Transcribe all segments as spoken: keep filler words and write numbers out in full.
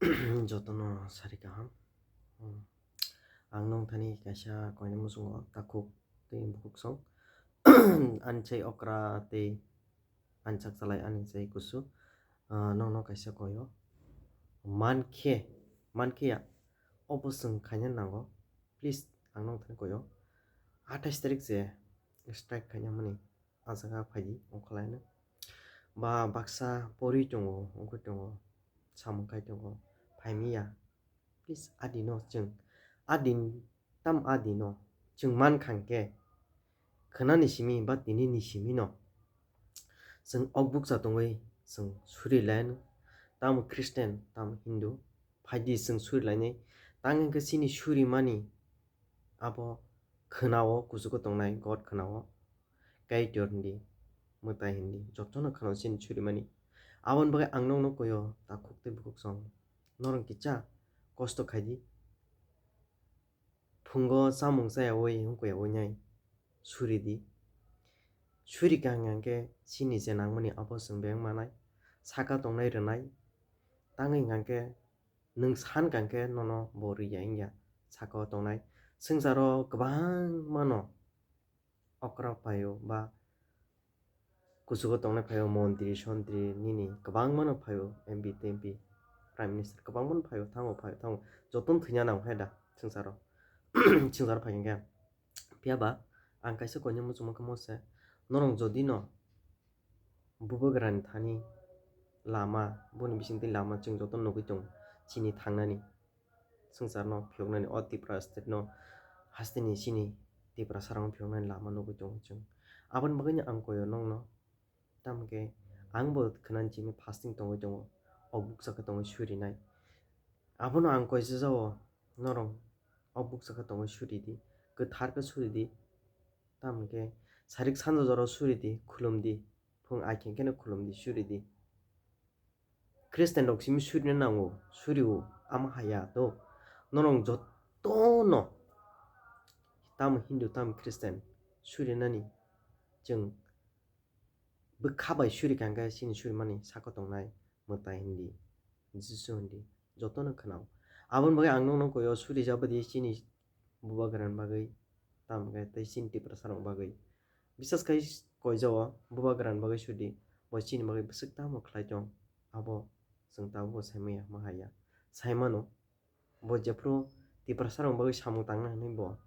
Jotono sari kaham. Hmm. Ang nong thani kaisa koini muchungo takhuk tei bukhuk song. Ani chai okra tei ani chak chalai ani chai kusu. Ah, nongno kaisa koyo. Mankhe, mankhe ya. Obo chwng khaina nango. Please, ang nong thani koyo. Athais tarik je strike khaina mani. Ah jaga phaidi ongkhorlaino. Ba baksa pori tongo, wngwi tongo, samung khai tongo, phaimiya. Please, adino chwng, adin, tam adino chwng mankha hwnkhe, khwnani simi ba tinini simino chwng ok bukcha tongwi chwng surilaino. Tamo Christian, tamo Hindu, phaidi chwng surilainai. Tang hwnkhe chini surimani abo khwnao, kuchugo tongnai God khwnao, Kaitor hindi, mwtai hindi, jotono khwnao chini surimani. Aboni bagwi ang nokno koyo, takhuk tei bukhuk song, norok kisa kosto khaidi. Phungo chamung chayawi wngkuyawinai suridi. Surikha hwnkhe chini je nangmani abo chwng beng manai, saka tongnai rwnai, tangwi hwnkhe nwng san kha hwnkhe nono bo rwya wngya, saka o tongnai. Swngcharo kwbangmano okra phaio ba kuchugo tongnai phaio, montri, sontri, nini kwbangmano phaio, M P, T M P, Prime Minister kwbangmano phaio, thango phaio, thango. Jotono thwina nang phai da swngcharo. Swngcharo phai hwnkhe. Phiya ba ang kaisa koinwi muchungma khe mose, norok jodi no Bubagrani thani lama, boni bisingtwi lama chwng joto nugwi tongo chini thangnani, swngcharno phiyoknani, o Tripura state no hasteni chini Tiprasarokno phiyoknani lama nugwi tongo chwng. Aboni bagwino ang koyo nokno, tamo khe angbo khwnani simi fasting tongwi tongo, o bukcha khe tongwi surinai. Abono ang koijago norok o bukcha khe tongwi suridi, kwthar khe suridi, tamo khe sarik sanja jora suridi, khulumdi. Phung ai khe kheno khulumdi, suridi. Christian rok simi surina nango, surio, ama haya to. Norok jotono, tamo Hindu, tamo Christian, surinani chwng bwkha bai surikha hwnkhe chini surimani saka tongnai mwtai hindi, Jisu hindi, jotono khwnao. Aboni bagwi ang nokno koyo, surijabadi chini Bubagrani bagwi, tamo khe tei chini Tiprasarokni bagwi. Bisas khai koijago Bubagrani bagwi sudi, bo chini bagwi bwswk tamo khlai tong, abo chwng tabukbo saimanya, ma haya. Saimano, bo jephru Tiprasarokni bagwi samung tangna hwnwi bo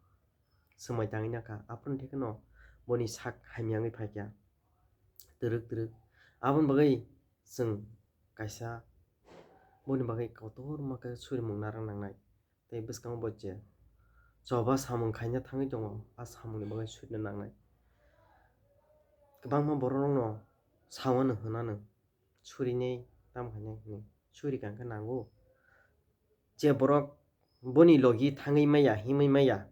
swmai tangwi nakha, aphuru thekno boni sak hamya wngwi phaikha, twrwk twrwk. Aboni bagwi chwng kaisa boni bagwi kotorma khe surimung narwk nangnai. Tei bwskango bo je choba samung khaina thangwi tongo, a samungni bagwi surina nangnai. Kwbangma bororokno sawano hwnano, surinai tam khainai hwnwi, surikha hwnkhe nango. Je borok boni logi thangwi maya, himwi maya,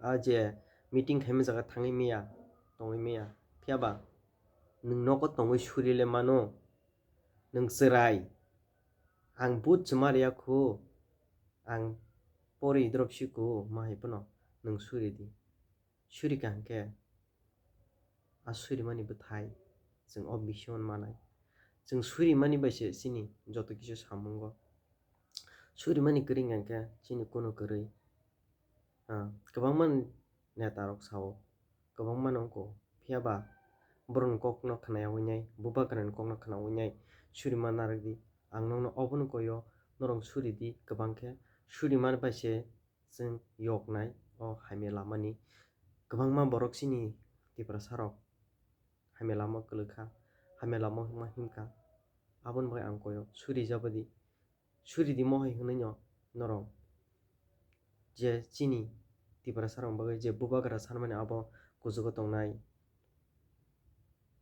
a je meeting khaima jaga thangwi maya, tongwi maya, phiya ba nwng nogo tongwi surile mano, nwng chwrai, ang but chwma riya khu, ang pori drop si khu, ma hai phano nwng suridi. Surikha hwnkhe a surimani bwthai chwng o bising manai. Chwng surimani bai se chini joto kisa samungo. Surimani kwrwi hwnkhe chini kunu kwrwi, ah, kwbangma netarok sao, kwbangma nongkho, phiya ba borokni kokno khnayawi nai, Bubagrani kokno khnawi nai, surima narwkdi. Ang nokno obono koyo, norok suridi kwbang khe, surima bai se chwng yoknai o hamya lamani. Kwbangma borok chini Tiprasarok hamya lama kwlwkha, hamya lama himma himkha. Aboni bagwi ang koyo, surijabadi, suridi mohai hwnwi no norok je chini Tiprasarokni bagwi je Bubagra sanmani abo kuchugo tongnai,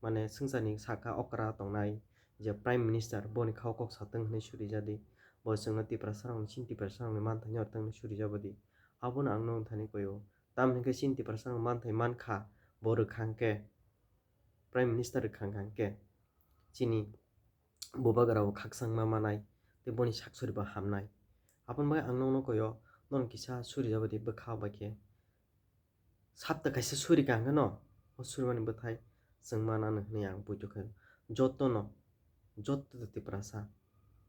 mane swngcharni saka okra tongnai je Prime Minister, boni khao kok satwng hwnwi surijadi. Bo chwngno Tiprasarokni, chini Tiprasarokni manthaino rwtwng hwnwi surijabadi. Abono ang nokno thani koyo. Tamni hwnkhe chini Tiprasarokni manthai mankha, bo rwkha hwnkhe, Prime Minister rwkha hwnkhe chini Bubagra bo khakchangma manai tei boni sak soriba hamnai. Aboni bagwi ang nokno koyo, norok kisa surijabadi bwkha bai khe. Sapta kaisa surikha hwnkhe no, o surimani bwthai chwng manano hwnwi ang poito khe jotono, joto Tiprasa,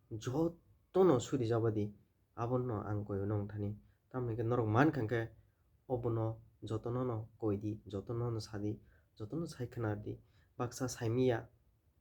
joto jotono suri jabadi, abono ang koyo nong thani. Tamni khe norok man kha khe obono jotono no koi di, jotono no sa di, jotono sai khna di. Baksa saimiya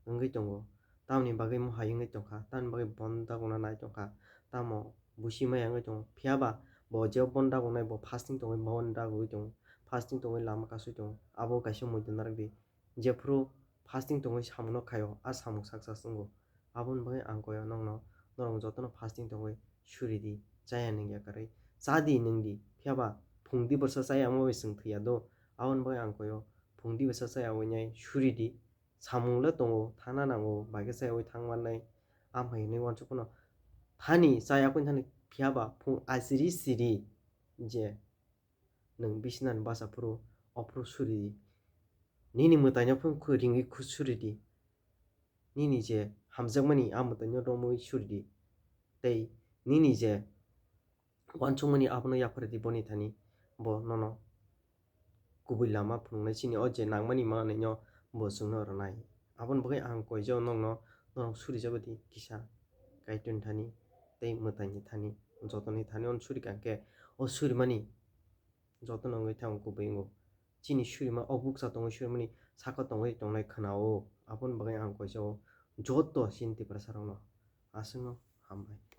wngwi tongo, tamni bagwi mohai wngwi tongkha, tamni bagwi bon dagokna nai tongkha, tamo busi maya wngwi tongo. Phiya ba bo je bon dagonai bo fasting tongwi bon dagogwi tongo, fasting tongwi lama kasui tongo, abo kaisa muitu narwk di. Jephuru fasting tongwi samungno khaio, a samung success wngo. Aboni bagwi ang koyo nongno, norok jotono fasting tongwi suri di, chaya nungya kwrwi. Cha di nung di, phiya ba phung diborsa chaya wngma bai chwng thwiya do. Aboni bagwi ang koyo phung diborsa chaya wngya suri di. Samung le tongo, thana nango, bai khe chaya wi thang mannai. Amhai hinwi uansuk phano thani chaya khe thani, phiya ba phung asiri siri je nwng bisnani basa phuru, o phuru suri di. Nini mwtaino phung khu ringwi khu suri di. Nini je hamjakmani a mwtaino romwi suri di. Tei nini je uansukmani abono yapharwi di boni thani, bo nono kubui lama phunuknai, chini o je nangmani manwino bo chwngno rwnai. Aboni bagwi ang koijao nongno, norok suri jabadi kisa Kaitorni thani tei mwtaini thani, jotoni thani ono suri kha khe o surimani jotono wngwi thango kubui wngo. Chini surima o bukcha tongwi surimani saka tongwi tongnai khna-o. Aboni bagwi ang koijao joto chini Tiprasarokno aswkno hambai.